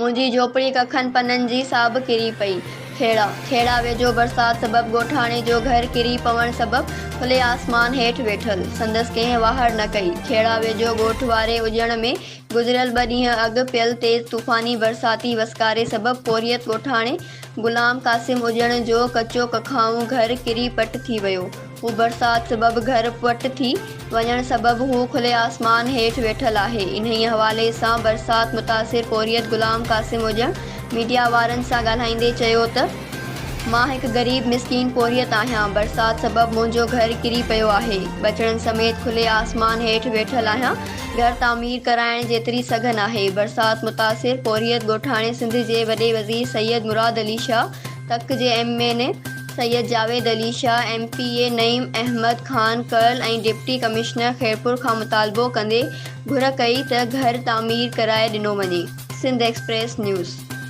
منهنجي جهوپڙي ڪکن پنن جي سا به ڪري پئي. کهڙا، کهڙا ويجهو برسات سبب ڳوٺاڻي جو گهر ڪري پوڻ سبب کلي آسمان هيٺ ويٺل، سندس ڪنهن واهر نه ڪئي. کهڙا ويجهو ڳوٺ واري اڄڻ ۾ گذريل ٻه ڏينهن اڳ پيل تيز طوفاني برساتي وسڪاري سبب پورهيت ڳوٺاڻي غلام قاسم اڄڻ جو ڪچو ڪکائون گهر ڪري پٽ ٿي ويو. هو برسات سبب گهر پٽ ٿي وڃڻ سبب هو کلي آسمان هيٺ ويٺل آهي. انهيء حوالي سان برسات متاثر پورهيت غلام قاسم اڄڻ ميڊيا وارن سان ڳالهائيندي چيو ته مان هڪ غريب مسڪين پورهيت آهيان، برسات سبب منهنجو گهر ڪري پيو آهي، ٻچڙن سميت کلي آسمان هيٺ ويٺل آهيان، گهر تعمير ڪرائڻ جيتري سگهه ناهي. برسات متاثر پورهيت ڳوٺاڻي سنڌ جي وڏي وزير سيد مراد علي شاهه، تڪ جي M N A Syed Javed Ali Shah, M P A Naeem Ahmed Khan Kurral ۽ deputy commissioner Khairpur کان مطالبو ڪندي گهر ڪئي ته گهر تعمير ڪرائي ڏنو وڃي. Sindh express news.